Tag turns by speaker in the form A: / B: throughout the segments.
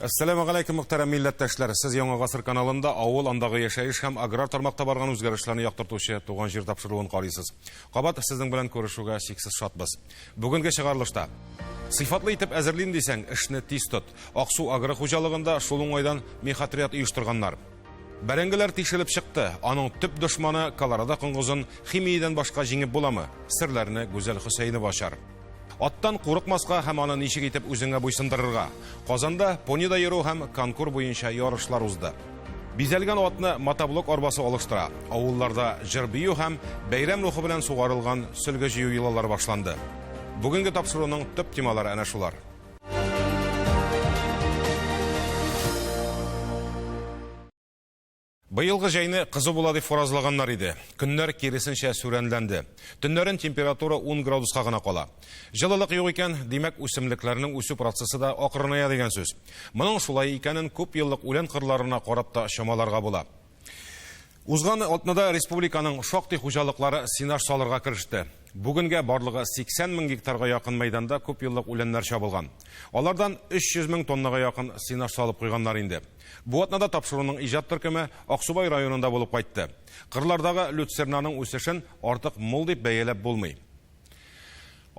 A: Әссәламегаләйкүм, мөхтәрәм милләттәшләр! Сез Яңа гасыр каналында авыл, андагы яшәеш һәм аграр тармакта барган үзгәрешләрне яктыртучы Туган җир тапшыруын карыйсыз. Кабат сезнең белән күрешүгә чиксез шатбыз. Бүгенге чыгарылышта Сыйфатлы итеп әзерлим дисәң, эшне тиз тот. Аксу агро хуҗалыгында шул уңайдан мехотряд оештырганнар. Бәрәңгеләр тишелеп чыкты. Аның төп дошманы колорадо коңгызын химиядән башка җиңеп буламы? Серләрне Гүзәл Хөсәенова ачар. Аттан курыкмаска һәм аны ничек итеп үзеңә буйсындырырга? Казанда понида йөрү һәм конкур буенча ярышлар узды. Бизәлгән атны мотоблок арбасы алыштыра. Авылларда җыр-бию һәм бәйрәм рухы белән сугарылган сөлге җыю йолалары башланды. Бүгенге тапшыруның төп темалары әнә шулар. Быелгы җәйне кызу була дип фаразлаганнар иде. Көннәр киресенчә сүрәнләнде. Төннәрен температура 10 градуска гына кала. Җылылык юк икән, димәк, үсемлекләрнең үсү процессы да акрыная дигән сүз. Моның шулай икәнен күп еллык үлән кырларына карап та чамаларга була. Узган атнада республиканың шактый хуҗалыклары сенаж салырга кереште. Бүгенгә барлыгы 80 мең гектарга якын мәйданда күпьеллык үләннәр чабылган. Алардан 300 мең тоннага якын сенаж салып куйганнар инде. Бу атнада тапшыруның иҗат төркеме Аксубай районында булып кайтты. Кырлардагы люцернаның үсешен артык мул дип бәяләп булмый.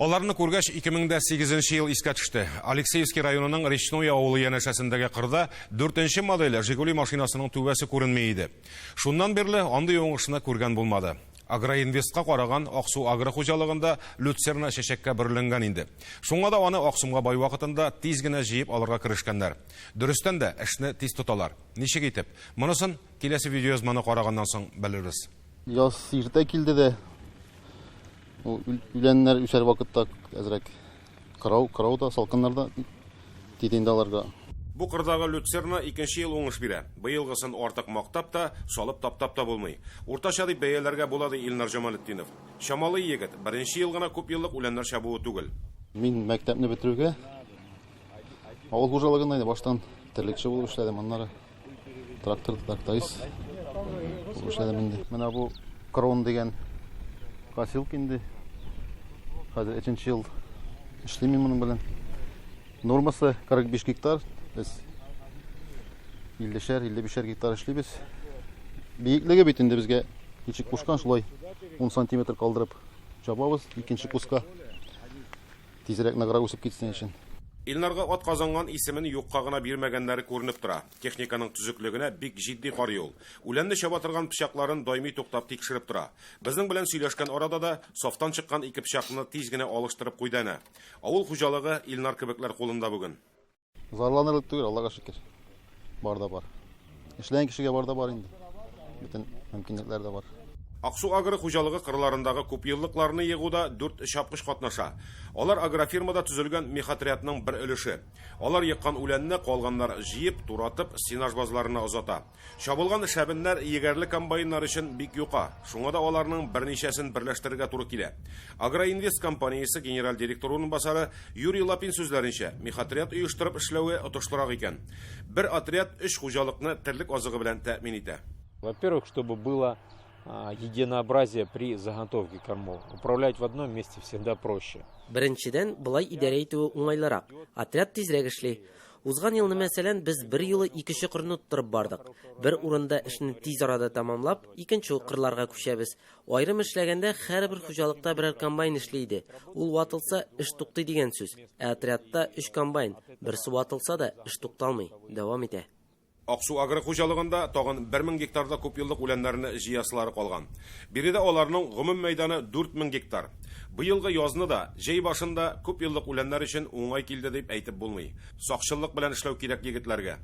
A: Аларны күргәч, 2008 нче ел искә төште. Алексеевский районының Речное авылы янәшәсендәге кырда дүртенче модель Жигули машинасының түбәсе күренми иде. Шуннан бирле андый уңышны күргән булмады. Агроинвестка караган Аксу агро хуҗалыгында люцерна чәчәккә бөреләнгән инде. Шуңа да аны аксымга бай вакытында тиз генә җыеп алырга керешкәннәр. Дөрестән дә, эшне тиз тоталар. Ничек итеп? Монысын киләсе видеоязманы караганнан соң белербез.
B: Яз иртә килде дә, Ул үләннәр үсәр вакытта әзрәк кырау, кырау да, салкыннар да тиде инде аларга.
A: Бу кырдагы люцерна икенче ел уңыш бирә. Быелгысын артык мактап та, салып таптап та булмый. Уртача дип бәяләргә була, ди Илнар Җамалетдинов. Чамалый егет, беренче ел гына күпьеллык үләннәр чабуы түгел.
B: Мин мәктәпне бетерүгә авыл хуҗалыгында инде баштан терлекче булып эшләдем, аннары Трактор, тракторист булып эшләдем инде. Менә бу Крон дигән косилка инде. Хәзер өченче ел эшлим мин моның белән. Нормасы 45 гектар. Без 50-шәр, 55-шәр гектар эшлибез. Биеклеге бит инде безгә ничек кушкан, шулай 10 сантиметр калдырып чабабыз икенче куска. Тизрәк ныграк үсеп китсен өчен.
A: Илнарга атказанган исемен юкка гына бирмәгәннәре күренеп тора. Техниканың төзеклегенә бик җитди карый ул. Үләнне чаба торган пычакларын даими туктап тикшереп тора. Безнең белән сөйләшкән арада да сафтан чыккан ике пычакны тиз генә алыштырып куйды әнә. Авыл хуҗалыгы Илнар кебекләр кулында бүген.
B: Зарланырлык түгел, Аллага шөкер. Бар да бар. Эшләгән кешегә бар да бар инде. Бөтен мөмкинлекләр дә бар.
A: Аксу агро хуҗалыгы кырларындагы күпьеллыкларны егуда дүрт чапкыч катнаша. Алар агрофирмада төзелгән мехотрядның бер өлеше. Алар еккан үләнне калганнар җыеп, туратып, сенаж базларына озата. Чабылган шәбеннәр егәрле комбайннар өчен бик юка, шуңа да аларның берничәсен берләштерергә туры килә. Агроинвест компаниясе генераль директоры урынбасары Юрий Лапин сүзләренчә, мехотряд оештырып эшләве отышлырак икән. Бер отряд өч хуҗалыкны терлек азыгы белән тәэмин итә.
C: Во-первых, чтобы было единообразие при заготовке кормов. Управлять в одном месте всегда проще.
D: Беренчедән, болай идарә итүе уңайлырак. Отряд тизрәк эшли. Узган елны, мәсәлән, без берьюлы ике чокырны тоттырып бардык. Бер урында эшне тиз арада тәмамлап, икенче кырларга күчәбез. Аерым эшләгәндә һәрбер хуҗалыкта берәр комбайн эшли иде. Ул ватылса, эш туктый дигән сүз. Ә отрядта өч комбайн. Берсе ватылса да, эш тукталмый, дәвам итә.
A: Аксу агро хуҗалыгында тагын 1000 гектарда күпьеллык үләннәрне җыясылары калган. Биредә аларның гомум мәйданы 4000 гектар. Быелгы язны да, җәй башын да күпьеллык үләннәр өчен уңай килде дип әйтеп булмый. Сакчыллык белән эшләү кирәк егетләргә.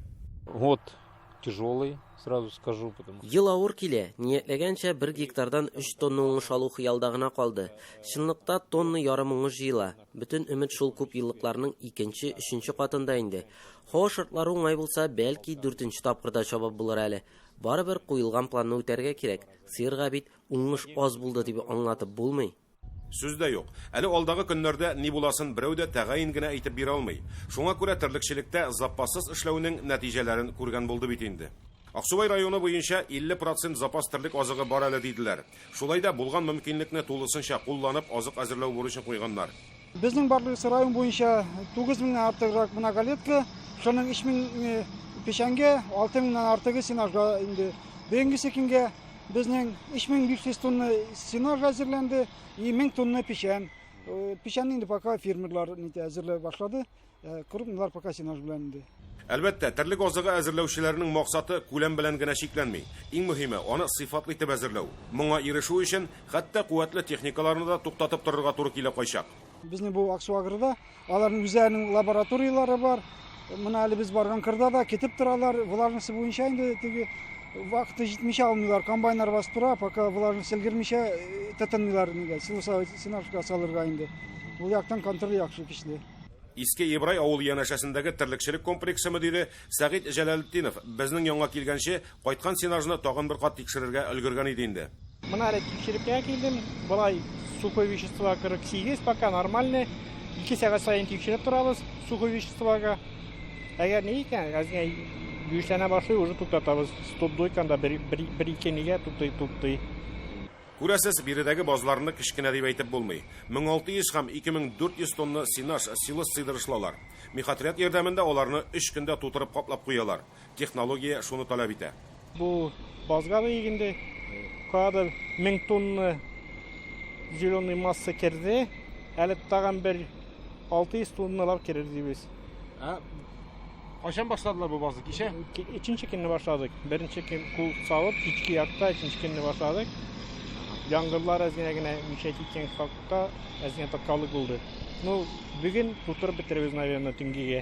C: Год тяжелый, сразу скажу, потому.
D: Ел авыр килә. Ниятләгәнчә, бер гектардан өч тонна уңыш алу хыялда гына калды. Чынлыкта, тонна ярым уңыш җыела. Бөтен өмет шул күпьеллыкларның икенче, өченче катында инде. Һава шартлары уңай булса, бәлки, дүртенче тапкыр да чабып булыр әле. Барыбер куелган планны үтәргә кирәк. Сыерга бит уңыш аз булды дип аңлатып булмый.
A: Сүз дә юк, әле алдагы көннәрдә ни буласын берәү дә тәгаен генә әйтеп бирә алмый. Шуңа күрә терлекчелектә запассыз эшләүнең нәтиҗәләрен күргән булды бит инде. Аксубай районы буенча 50 процент запас терлек азыгы бар әле, диделәр. Шулай да булган мөмкинлекне тулысынча кулланып азык әзерләү бурычын куйганнар.
E: Безнең барлыгы район буенча 9 меңнән артыграк многолетка. Шуның 3000 печәнгә, 6000-нан артыгы сенажга инде. Бүгенге көнгә безнең 3500 тонна сенаж әзерләнде и 1000 тонна печән. Печәнне инде пока фермерлар әзерләп башлады. Крупныйлар пока сенаж белән инде.
A: Әлбәттә, терлек азыгы әзерләүчеләрнең максаты күләм белән генә чикләнми. Иң мөһиме аны сыйфатлы итеп әзерләү. Моңа ирешү өчен хәтта куәтле техникаларны да туктатып торырга туры килә кайчак.
E: Безнең бу Аксу Агрода аларның үзләренең лабораторияләре бар. Менә әле без барган кырда да китеп торалар. Влажность буенча инде теге вакыты җитмичә алмыйлар. Комбайннар басып тора, пока влажность өлгермичә тотынмыйлар нигә. Силоса сенажка салырга инде. Бу яктан контроль яхшы көчле.
A: Иске Ибрай авылы янәшәсендәге терлекчелек комплексы мөдире Сәгыйть Җәләлетдинов безнең янга килгәнче кайткан сенажны тагын бер кат тикшерергә өлгергән иде инде.
F: Менә әле тикшереп кенә килдем. Болай сухое вещество 48 пока нормальный. 2 сәгать саен тикшереп торабыз сухое веществога. Әгәр ни икән, әзгә юешләнә башлый, уже туктатабыз. Стоп дойканда бер бер ике нигә туктый туктый.
A: Күрәсез, биредәге базларны кечкенә дип әйтеп булмый. 1600 һәм 2400 тонна сенаж, силос сыйдырышлы алар. Мехотряд ярдәмендә аларны 3 көндә тутырып каплап куялар. Технология шуны таләп итә.
F: Бу базга да инде кадәр 1000 тонна зеленый масса керде. Әле тагын бер 600 тонналап керер дибез.
A: Кайчан башладылар бу базны? Кичә?
F: Икенче көнне башладык. Беренче көн кул салып, кичке якта икенче көнне башладык. Яңгырлар әзгенә генә мешать иткән хакта әзгенә тоткарлык булды. Ну, бүген тутырып бетеребез, наверное, төнгегә.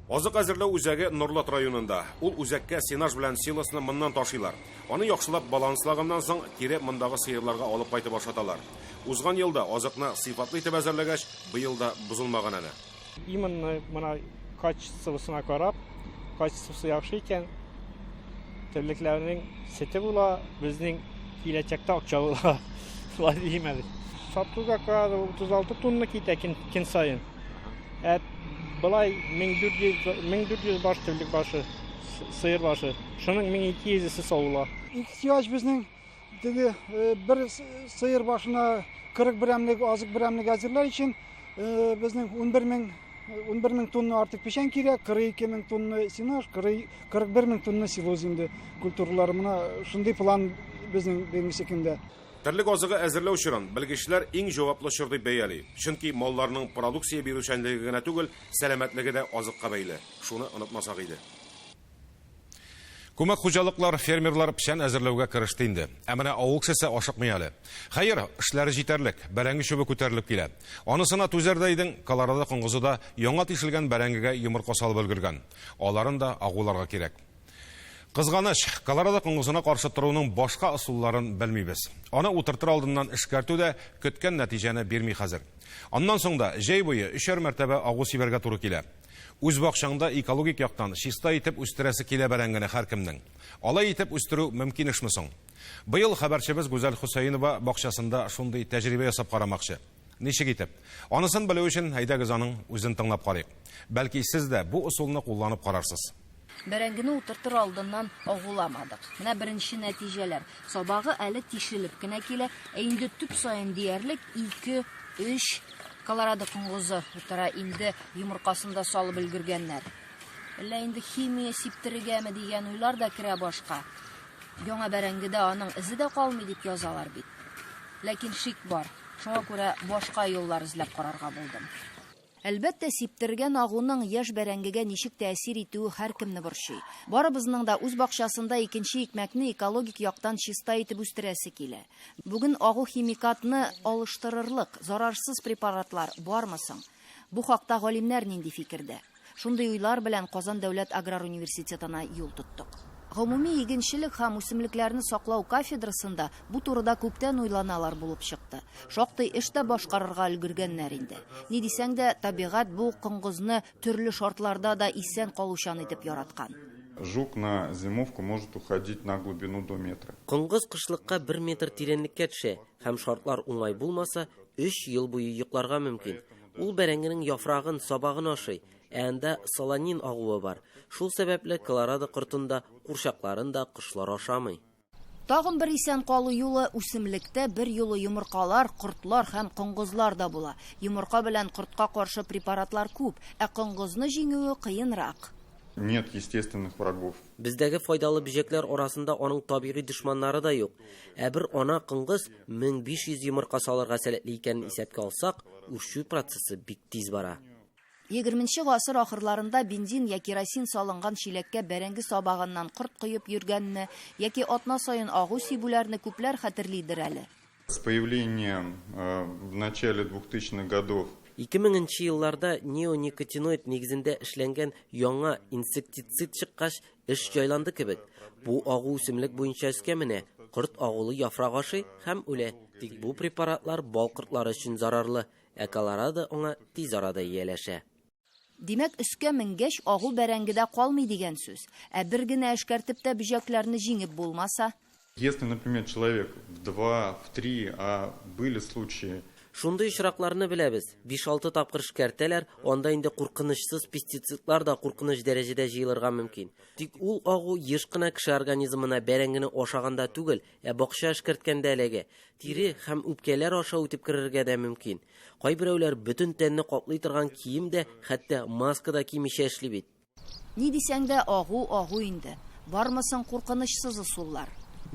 A: Азык әзерләү үзәге Норлат районында. Ул үзәккә сенаж белән силосны моннан ташыйлар. Аны яхшылап баланслаганнан соң кире мондагы сыерларга алып кайтып ашаталар. Узган елда азыкны сыйфатлы итеп әзерләгәч, быел да бозылмаган әнә.
F: Именно менә качествосына карап, качествосы яхшы икән, терлекләрнең сөте була, безнең киләчәктә акча була. Шулай дим әле. Сатуга кадәр 36 тонна китә көн саен. Ә былай 1400 баш терлек башы, сыер башы. Шуның 1200-се савыла.
E: Ихтыяҗ безнең теге бер сыер башына 40 берәмлек азык берәмлек әзерләр өчен безнең 11 мең тонна артык печән кирәк, 42 мең тонна сенаж, 41 мең тонна силос инде культуралар. Менә шундый план безнең бүгенге көндә.
A: Терлек азыгы әзерләү чорын белгечләр иң җаваплы чор дип бәяли. Чөнки малларның продукция бирүчәнлеге генә түгел, сәламәтлеге дә азыкка бәйле. Шуны онытмасак иде. Күмәк хуҗалыклар, фермерлар печән әзерләүгә кереште инде. Ә менә авыл кешесе ашыкмый әле. Хәер, эшләре җитәрлек, бәрәңге чүбе күтәрелеп килә. Анысына түзәр дә идең, Колорадо коңгызы да яңа тишелгән бәрәңгегә йомырка салып өлгергән. Аларын да агуларга кирәк. Кызганыч, Колорадо коңгызына каршы торуның башка ысулларын белмибез. Аны утыртыр алдыннан эшкәртү дә көткән нәтиҗәне бирми хәзер. Аннан соң да җәй буе өчәр мәртәбә агу сибәргә туры килә. Үз бакчаңда экологик яктан чиста итеп үстерәсе килә бәрәңгене һәркемнең. Алай итеп үстерү мөмкин эшме соң? Быел хәбәрчебез Гүзәл Хөсәенова бакчасында шундый тәҗрибә ясап карамакчы. Ничек итеп? Анысын белү өчен әйдәгез аның үзен тыңлап карыйк. Бәлки сез дә бу ысулны кулланып карарсыз.
G: Бәрәңгене утыртыр алдыннан агуламадык. Менә беренче нәтиҗәләр. Сабагы әле тишелеп кенә килә, ә инде төп саен диярлек 2, 3 колорадо коңгызы утыра, инде йомыркасын да салып өлгергәннәр. Әллә инде химия сиптерергәме дигән уйлар да керә башка. Яңа бәрәңгедә аның эзе дә калмый дип язалар бит. Ләкин шик бар. Шуңа күрә башка юллар эзләп карарга булдым. Әлбәттә, сиптергән агуның яшь бәрәңгегә ничек тәэсир итүе һәркемне борчый. Барыбызның да үз бакчасында икенче икмәкне экологик яктан чиста итеп үстерәсе килә. Бүген агу химикатны алыштырырлык зарарсыз препаратлар бармы соң? Бу хакта галимнәр нинди фикердә? Шундый уйлар белән Казан дәүләт аграр университетына юл тоттык. Гомуми игенчелек һәм үсемлекләрне саклау кафедрасында бу турыда күптән уйланалар булып чыкты. Шактый эш тә башкарырга өлгергәннәр инде. Ни дисәң дә, табигать бу коңгызны төрле шартларда да исән калучан итеп яраткан.
H: Жук на зимовку может уходить на глубину до метра.
D: Коңгыз кышлыкка 1 метр тирәнлеккә төшә һәм шартлар уңай булмаса, 3 ел буе йокларга мөмкин. Ул бәрәңгенең яфрагын, сабагын ашый, ә анда соланин агуы бар. Шул сәбәпле колорадо кортын да, курчакларын да кошлар ашамый.
G: Тагын бер исән калу юлы үсемлектә бер юлы йомыркалар, кортлар һәм коңгызлар да була. Йомырка белән кортка каршы препаратлар күп, ә коңгызны җиңүе кыенрак.
H: Нет естественных врагов.
D: Бездәге файдалы бөҗәкләр арасында аның табигый дошманнары да юк. Ә бер ана коңгыз 1500 йомырка салырга сәләтле икәнен исәпкә алсак, үрчү процессы бик тиз бара.
G: Егерменче гасыр ахырларында бензин я керосин салынган чиләккә бәрәңге сабагыннан корт коеп йөргәнне яки атна саен агу сибүләрне күпләр хәтерлидер әле.
H: С появлением в начале 2000-х годов
D: 2000 нче елларда неоникотиноид нигезендә эшләнгән яңа инсектицид чыккач, эш җайланды кебек. Бу агу үсемлек буенча өскә менә, корт агулы яфрак ашый һәм үлә. Тик бу препаратлар бал кортлары өчен зарарлы, ә колорадо аңа тиз арада ияләшә.
G: Димәк, өскә менгәч, агу бәрәңгедә калмый дигән сүз. Ә бер генә эшкәртеп тә бөҗәкләрне җиңеп булмаса?
H: Если, например, человек в два, в три, а были случаи.
D: Шундый очракларны беләбез, биш-алты тапкыр эшкәртәләр, анда инде куркынычсыз пестицидлар да куркыныч дәрәҗәдә җыелырга мөмкин. Тик ул агу еш кына кеше организмына бәрәңгене ашаганда түгел, ә бакча эшкәрткәндә эләгә. Тире һәм үпкәләр аша үтеп керергә дә мөмкин. Кайберәүләр бөтен тәнне каплый торган кием дә, хәтта маска да кимичә эшли бит.
G: Ни дисәң дә, агу агу инде. Бармы соң куркынычсыз ысуллар?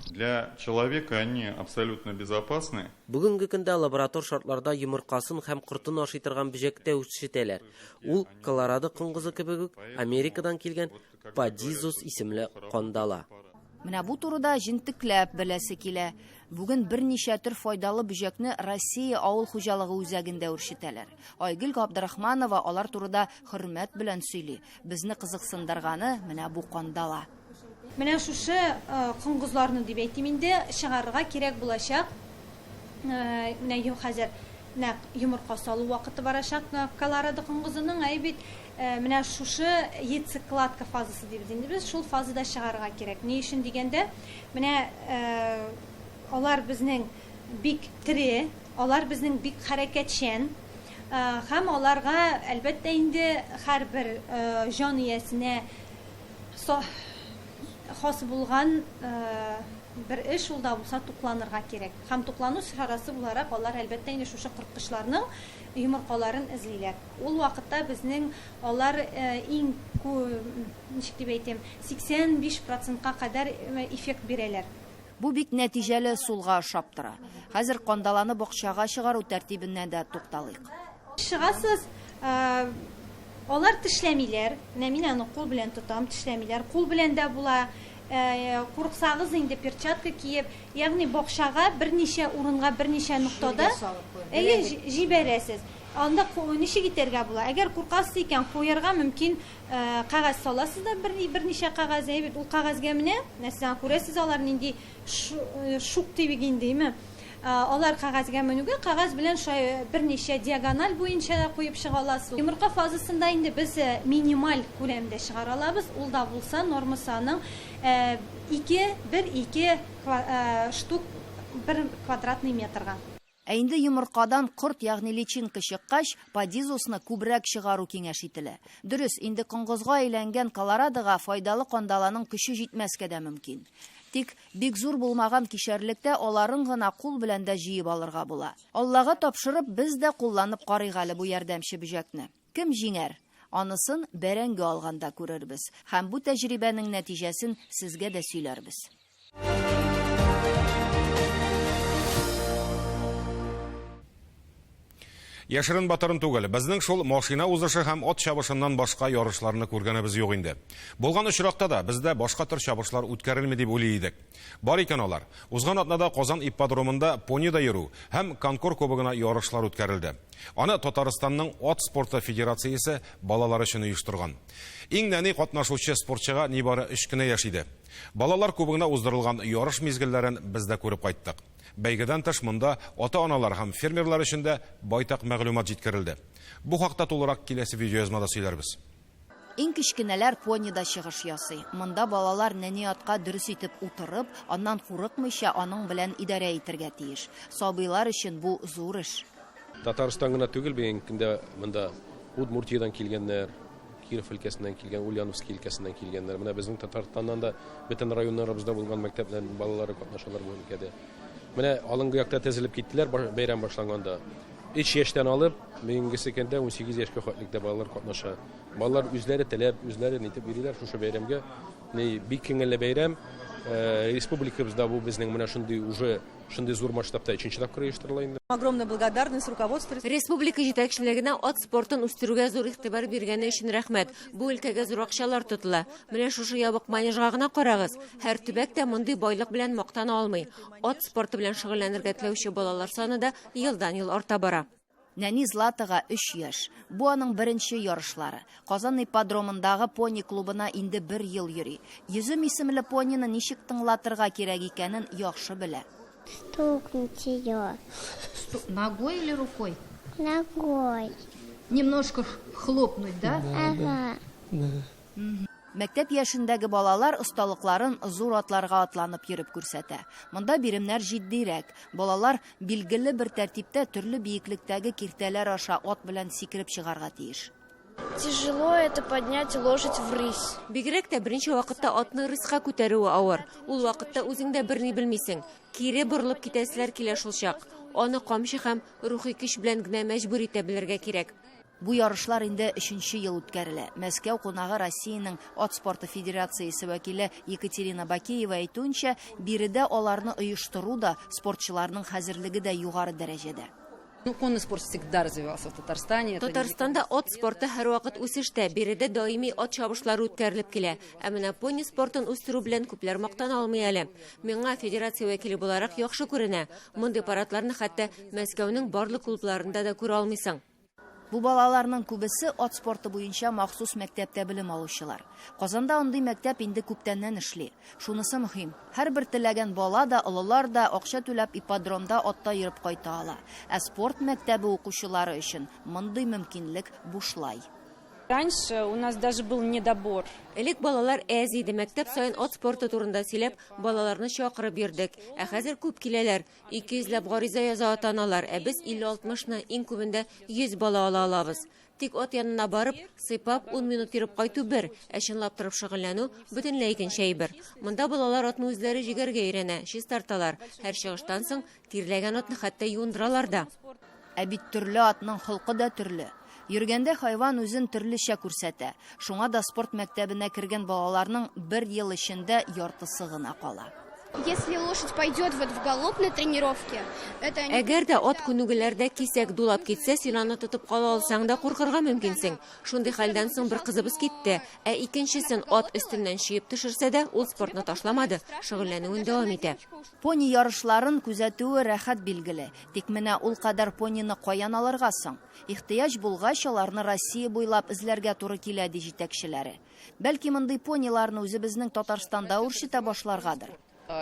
H: Для человека они абсолютно безопасны.
D: Бүгенге көндә лаборатор шартларда йомыркасын һәм кортын ашый торган бөҗәк тә үрчетәләр. Ул, колорадо коңгызы кебек үк, Америкадан килгән Падизус исемле кандала.
G: Менә бу турыда җентекләп беләсе килә. Бүген берничә төр файдалы бөҗәкне Россия авыл хуҗалыгы үзәгендә үрчетәләр. Айгөл Габдрахманова алар турыда хөрмәт белән сөйли. Безне кызыксындырганы менә бу кандала.
I: Менә шушы коңгызларны дип әйтим инде, чыгарырга кирәк булачак. Менә хәзер нәкъ йомырка салу вакыты барачак колорадо коңгызының, әй бит. Менә шушы яйцекладка фазасы дибез инде без, шул фазада чыгарырга кирәк. Ни өчен дигәндә, менә алар безнең бик тере, алар безнең бик хәрәкәтчән, һәм аларга, әлбәттә инде, һәрбер җан иясенә хас булган бер эш ул да булса тукланырга кирәк. Һәм туклану чарасы буларак алар, әлбәттә инде, шушы корткычларның йомыркаларын эзлиләр. Ул вакытта безнең алар иң ничек дип әйтим, 85 процентка кадәр эффект бирәләр.
G: Бу бик нәтиҗәле ысулга ошап тора. Хәзер кандаланы бакчага чыгару тәртибенә дә тукталыйк.
I: Чыгасыз, алар тешләмиләр. Менә мин аны кул белән тотам, тешләмиләр. Кул белән дә була. Курыксагыз инде перчатка киеп, ягъни бакчага берничә урынга, берничә ноктада әйе, җибәрәсез. Анда ничек итәргә була? Әгәр куркасыз икән, куярга мөмкин, кәгазь саласыз да берничә кәгазь, әйе бит, ул кәгазьгә менә, нәрсә күрәсез, алар нинди шук дип индеме? Алар кәгазьгә менүгә, кәгазь белән шулай берничә диагональ буенча да куеп чыга аласыз. Йомырка фазасында инде без минималь күләмдә чыгара алабыз. Ул да булса нормасы аның ике, бер, ике штук бер квадратный метрга.
G: Ә инде йомыркадан корт, ягъни личинка чыккач, падизусны күбрәк чыгару киңәш ителә. Дөрес, инде коңгызга әйләнгән колорадога файдалы кандаланың көче җитмәскә дә мөмкин. Тик бик зур булмаган кишәрлектә аларын гына кул белән дә җыеп алырга була. Аллага тапшырып, без дә кулланып карыйк әле бу ярдәмче бөҗәкне. Кем җиңәр? Анысын бәрәңге алганда күрербез. Һәм бу тәҗрибәнең нәтиҗәсен сезгә дә сөйләрбез.
A: Яшерен батырын түгел, безнең шул машина узышы һәм ат чабышыннан башка ярышларны күргәнебез юк инде. Булган очракта да бездә башка төр чабышлар үткәрелми дип уйлый идек. Бар икән алар. Узган атнада Казан ипподромында понида йөрү һәм конкур кубогына ярышлар үткәрелде. Аны Татарстанның ат спорты федерациясе балалар өчен оештырган. Иң нәни катнашучы спортчыга нибары 3 кенә яшь иде. Балалар кубогына уздырылган ярыш мизгелләрен без дә күреп кайттык. Бәйгедән тыш монда ата-аналар һәм фермерлар өчен дә байтак мәгълүмат җиткерелде. Бу хакта тулырак киләсе видеоязмада сөйләрбез.
G: Иң кечкенәләр понида чыгыш ясый. Монда балалар нәни атка дөрес итеп утырып, аннан курыкмыйча аның белән идарә итәргә тиеш. Сабыйлар өчен бу зур эш.
J: Татарстан гына түгел, бүгенге көндә монда Удмуртиядән килгәннәр, Киров өлкәсеннән килгән, Ульяновск өлкәсеннән килгәннәр. Менә безнең Татарстаннан да бөтен районнарыбызда булган мәктәпләрнең балалары катнашалар бу өлкәдә. Менә алынгы якта тезелеп киттеләр бәйрәм башланганда. 3 яшьтән алып, бүгенгесе көндә 18 яшькә хәтлек тә балалар катнаша. Балалар үзләре теләп, үзләре нитеп йөриләр шушы бәйрәмгә. Ни бик күңелле бәйрәм. Республикабызда бу безнең менә шундый уже шундый зур масштабта өченче тапкыр оештырыла инде.
K: Огромная благодарность руководству.
L: Республика җитәкчелегенә ат спортын үстерүгә зур игътибар биргәне өчен рәхмәт. Бу өлкәгә зур акчалар тотыла. Менә шушы ябык манежга гына карагыз. Һәр төбәк тә мондый байлык белән мактана алмый. Ат спорты белән шөгыльләнергә теләүче балалар саны да елдан-ел арта бара.
G: Нәни Златага 3 яшь. Бу аның беренче ярышлары. Казан ипподромындагы пони клубына инде бер ел йөри. Йөзем исемле понины ничек тыңлатырга кирәк икәнен яхшы белә.
M: Стукнуть ее.
G: Ногой или рукой?
M: Ногой.
G: Немножко хлопнуть, да?
M: Ага.
G: Мәктәп яшендәге балалар осталыкларын зур атларга атланып йөреп күрсәтә. Монда биремнәр җитдирәк. Балалар билгеле бер тәртиптә төрле биеклектәге киртәләр аша ат белән сикереп чыгарга тиеш.
N: Тяжело это поднять лошадь в рысь.
L: Бигрәк тә беренче вакытта атны рыська күтәрүе авыр. Ул вакытта үзең дә берни белмисең. Кире борылып китәселәр килә шул чак. Аны камчы һәм рухи көч белән генә мәҗбүр итә белергә кирәк.
G: Бу ярышлар инде өченче ел үткәрелә. Мәскәү кунагы Россиянең ат спорты федерациясе вәкиле Екатерина Бакеева әйтүенчә, биредә аларны оештыру да, спортчыларның хәзерлеге дә югары дәрәҗәдә.
O: Ну, конный спорт всегда развивался в Татарстане.
L: Татарстанда ат спорты һәрвакыт үсештә. Биредә даими ат чабышлары үткәрелеп килә. Ә менә пони спортын үстерү белән күпләр мактана алмый әле. Миңа федерация вәкиле буларак яхшы күренә. Мондый парадларны хәтта Мәскәүнең барлык клубларында да күрә алмыйсың.
G: Бу балаларның күбесе ат спорты буенча махсус мәктәптә белем алучылар. Казанда андый мәктәп инде күптәннән эшли. Шунысы мөһим. Һәрбер теләгән бала да, олылар да акча түләп ипподромда атта йөреп кайта ала. Ә спорт мәктәбе укучылары өчен мондый мөмкинлек бушлай.
P: Раньше у нас даже был недобор.
L: Элек балалар әз иде. Мәктәп саен ат спорты турында сөйләп, балаларны чакырып йөрдек. Ә хәзер күп киләләр. 200 ләп гариза яза ата-аналар, ә без 50-60-ны, иң күбендә 100 бала ала алабыз. Тик ат янына барып, сыйпап 10 минут йөреп кайту бер, ә чынлап торып шөгыльләнү бөтенләй икенче әйбер. Монда балалар атны үзләре җигәргә өйрәнә, чистарталар. Һәр чыгыштан соң тирләгән атны хәтта юындыралар да.
G: Ә бит төрле атның холкы да төрле. Йөргәндә хайван үзен төрлечә күрсәтә. Шуңа да спорт мәктәбенә кергән балаларның бер ел эчендә яртысы гына кала.
N: Если лошадь пойдет вот в галоп на тренировке, это не
L: Әгәр дә ат күнегүләрдә кисәк дулап китсә, син аны тотып кала алсаң да куркырга мөмкинсең. Шундый хәлдән соң бер кызыбыз китте, ә икенчесен ат өстеннән чөеп төшерсә дә, ул спортны ташламады, шөгыльләнүен дәвам итә.
G: Пони ярышларын күзәтүе рәхәт билгеле. Тик менә ул кадәр понины каян алырга соң? Ихтыяҗ булгач, аларны Россия буйлап эзләргә туры килә, ди җитәкчеләре. Бәлки мондый пониларны үзебезнең Татарстанда үрчетә башларгадыр.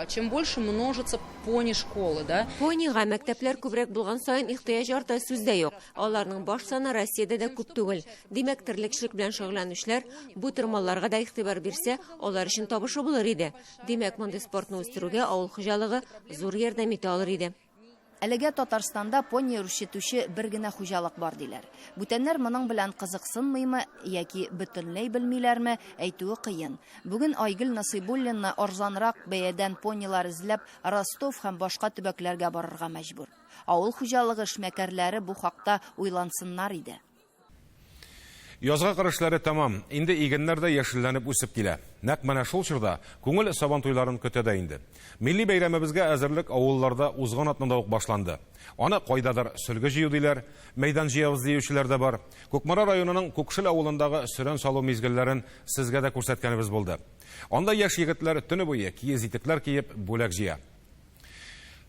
O: Чем больше множится пони-школы, да?
L: Понига мәктәпләр күбрәк булган саен ихтыяҗ арта, сүз дә юк. Аларның баш саны Россиядә дә күп түгел. Димәк, терлекчелек белән шөгыльләнүчеләр бу төр малларга да игътибар бирсә, алар өчен табышы булыр иде. Димәк, мондый спортны үстерүгә авыл хуҗалыгы зур ярдәм итә алыр иде.
G: Әлегә Татарстанда пони үрчетүче бер генә хуҗалык бар диләр. Бүтәннәр моның белән кызыксынмыймы яки бөтенләй белмиләрме, әйтүе кыен. Бүген Айгөл Насыйбуллина арзанрак бәядән понилар эзләп Ростов һәм башка төбәкләргә барырга мәҗбүр. Авыл хуҗалыгы эшмәкәрләре бу хакта уйлансыннар иде.
A: Язгы кыр эшләре тәмам. Инде игеннәр дә яшелләнеп үсеп килә. Нәкъ менә шул чорда күңел сабан туйларын көтә дә инде. Милли бәйрәмебезгә әзерлек авылларда узган атнада ук башланды. Аны кайдадыр сөлге җыю диләр, мәйдан җыябыз диючеләр дә бар. Кукмара районының Кукшел авылындагы сөрән салу мизгелләрен сезгә дә күрсәткәнебез булды. Анда яшь егетләр төне буе киез итекләр киеп бүләк җыя.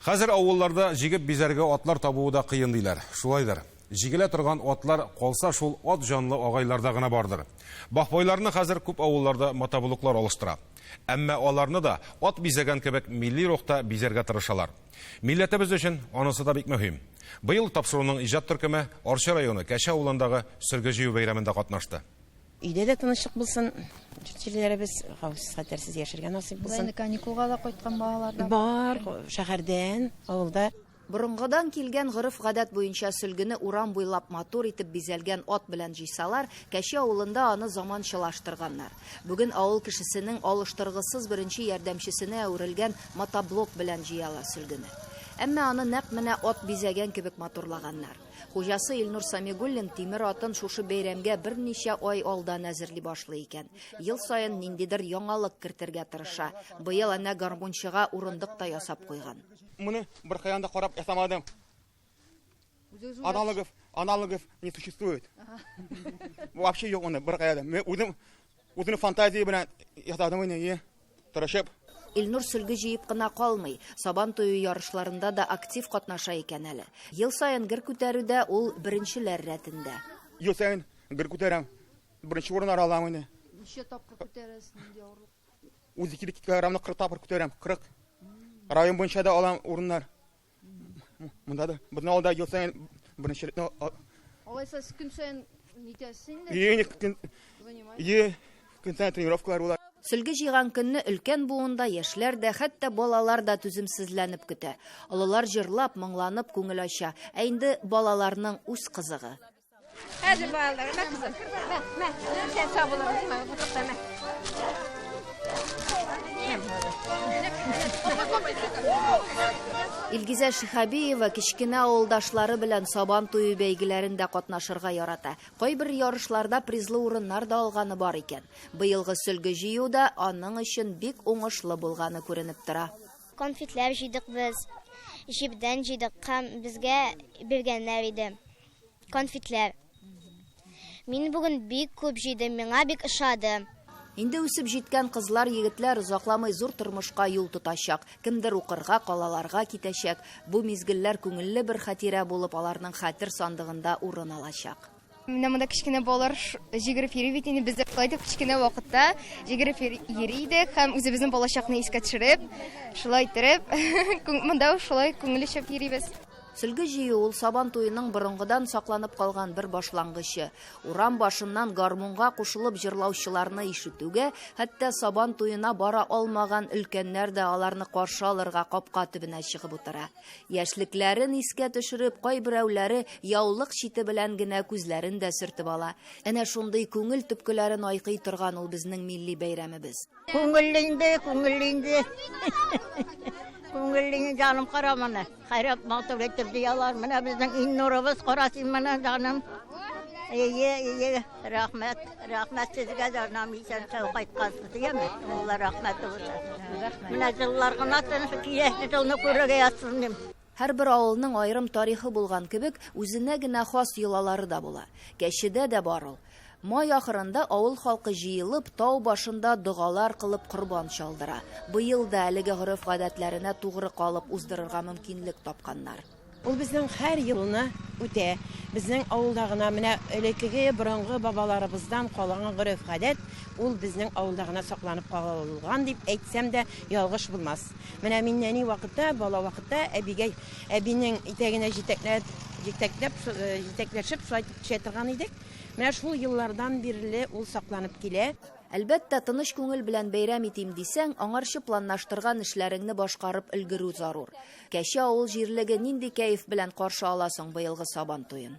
A: Хәзер авылларда җигеп бизәргә атлар табуы да кыен диләр. Шулайдыр. Җигелә торган атлар калса шул ат җанлы агайларда гына бардыр. Бахбайларны хәзер күп авылларда мотоблоклар алыштыра. Әмма аларны да ат бизәгән кебек милли рухта бизәргә тырышалар. Милләтебез өчен анысы да бик мөһим. Быел тапшыруның иҗат төркеме Арча районы Кәчә авылындагы сөлге җыю бәйрәмендә катнашты.
Q: Өйдә дә тынычлык булсын, җирләребез хәвефсез, хәтәрсез яшәргә насыйп булсын.
R: Инде каникулга да кайткан балалар да
Q: бар. Шәһәрдән, авылда.
G: Борынгыдан килгән гореф-гадәт буенча сөлгене урам буйлап матур итеп бизәлгән ат белән җыйсалар, Кәче авылында аны заманчалаштырганнар. Бүген авыл кешесенең алыштыргысыз беренче ярдәмчесенә әверелгән мотоблок белән җыялар сөлгене. Әмма аны нәкъ менә ат бизәгән кебек матурлаганнар. Хуҗасы Илнур Самигуллин тимер атын шушы бәйрәмгә берничә ай алдан әзерли башлый икән. Ел саен ниндидер яңалык кертергә тырыша. Быел әнә гармунчыга урындык та ясап куйган.
S: Моны беркаян да карап ясамадым. Аналогов, аналогов не существует. Вообще юк моны беркая да. Мин үзем үземнең фантазия белән ясадым инде, тырышып.
G: Илнур сөлге җыеп кына калмый, Сабан туе ярышларында да актив катнаша икән әле. Ел саен гер күтәрүдә ул беренчеләр рәтендә.
S: Ел саен гер күтәрәм. Беренче урыннар алам инде.
R: Ничә тапкыр күтәрәсең, нинди авырлык?
S: 32 килограммны 40 тапкыр күтәрәм, 40. Район буенча да алам урыннар. Монда да, безнең авылда ел саен беренчелекне
R: Алайса сез көн саен нитәсез инде?
S: Е, көн, е, көн саен тренировкалар була.
G: Сөлге җыйган көнне өлкән буын да, яшьләр дә, хәтта балалар да түземсезләнеп көтә. Олылар җырлап, моңланып күңел ача. Ә инде балаларның үз кызыгы.
Q: Хәзер балалар, мә кызым. Мә, мә. Сен сау булырсың, мә, утырта, мә.
G: Илгизә Шиһабиева кечкенә авылдашлары белән Сабан туе бәйгеләрендә катнашырга ярата. Кайбер ярышларда призлы урыннар да алганы бар икән. Быелгы сөлге җыю да аның өчен бик уңышлы булганы күренеп тора.
M: Конфетлар җыйдык без, җепдән җыйдык һәм безгә биргәннәр иде. Конфетлар. Мин бүген бик күп җыйдым, миңа бик ошады.
G: Инде үсеп җиткән кызлар, егетләр озакламый зур тормышка юл тотачак. Кемдер укырга, калаларга китәчәк. Бу мизгелләр күңелле бер хатирә булып аларның хәтер сандыгында урын алачак.
N: Менә монда кечкенә балалар җигереп йөри бит инде. Без дә шулай итеп кечкенә вакытта җигереп йөри идек һәм үзебезнең балачакны искә төшереп, шулай иттереп, монда шулай күңел ачып йөрибез.
G: Сөлге җыю ул Сабан туеның борынгыдан сакланып калган бер башлангычы. Урам башыннан гармунга кушылып җырлаучыларны ишетүгә, хәтта Сабан туена бара алмаган өлкәннәр дә аларны каршы алырга капка төбенә чыгып утыра. Яшьлекләрен искә төшереп, кайберәүләре яулык чите белән генә күзләрен дә сөртеп ала. Әнә шундый күңел төпкеләрен айкый торган ул безнең милли бәйрәмебез.
T: Күңелле инде, күңелле инде. Күңелле инде, җаным, кара моны. Хәйран матур итеп җыялар. Менә безнең Иннурыбыз, кара син моны, җаным. Әйе, әйе, рәхмәт, рәхмәт сезгә, җаным, исән-сау кайткансыз, яме? Алла рәхмәте булсын. Рәхмәт. Менә җыллар гына тыныч, киләсе елны күрергә язсын дим.
G: Һәрбер авылның аерым тарихы булган кебек, үзенә генә хас йолалары да була. Кәчедә дә бар ул. Май ахырында авыл халкы җыелып, тау башында догалар кылып корбан чалдыра. Быел да әлеге гореф-гадәтләренә тугры калып уздырырга мөмкинлек тапканнар.
Q: Ул безнең һәр елны үтә. Безнең авылда гына менә элеккеге борынгы бабаларыбыздан калган гореф-гадәт, ул безнең авылда гына сакланып калган дип әйтсәм дә ялгыш булмас. Менә мин нәни вакытта, бала вакытта әбигә, әбинең итәгенә җитәкләп, җитәкләп, җитәкләшеп шулай итеп төшә торган идек. Менә шул еллардан бирле ул сакланып килә.
G: Әлбәттә, тыныч күңел белән бәйрәм итим дисәң, аңарчы планлаштырган эшләреңне башкарып өлгерү зарур. Кәче авыл җирлеге нинди кәеф белән каршы ала соң быелгы Сабан туен?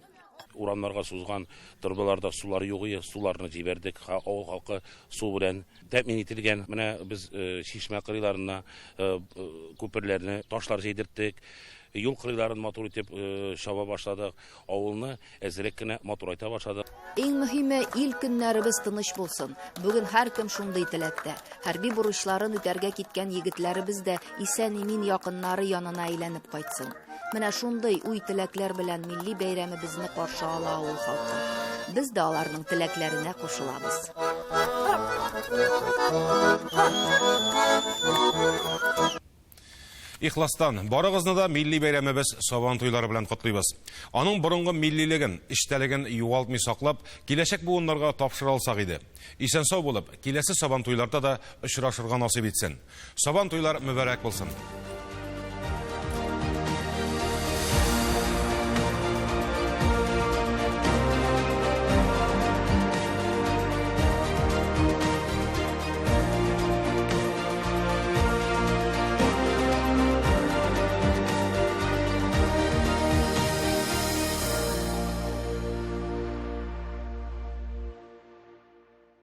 U: Урамнарга сузган торбаларда сулар юк иде, суларны җибәрдек. Авыл халкы су белән тәэмин ителгән. Менә без чишмә кырыйларына күперләрне ташлар җәйдерттек. Юл кырыйларын матур итеп чаба башладык. Авылны әзрәк кенә матурайта башладык.
G: Иң мөһиме, ил-көннәребез тыныч булсын. Бүген һәркем шундый теләктә. Хәрби бурычларын үтәргә киткән егетләребез дә исән-имин якыннары янына әйләнеп кайтсын. Менә шундый уй-теләкләр белән милли бәйрәмебезне каршы ала авыл халкы. Без дә аларның теләкләренә кушылабыз.
A: Ихластан, барыгызны да милли бәйрәмебез Сабан туйлары белән котлыйбыз. Аның борынгы миллилеген, эчтәлеген югалтмый саклап, киләчәк буыннарга тапшыра алсак иде. Исән-сау булып, киләсе Сабан туйларда да очрашырга насыйп итсен. Сабан туйлар мөбарәк булсын!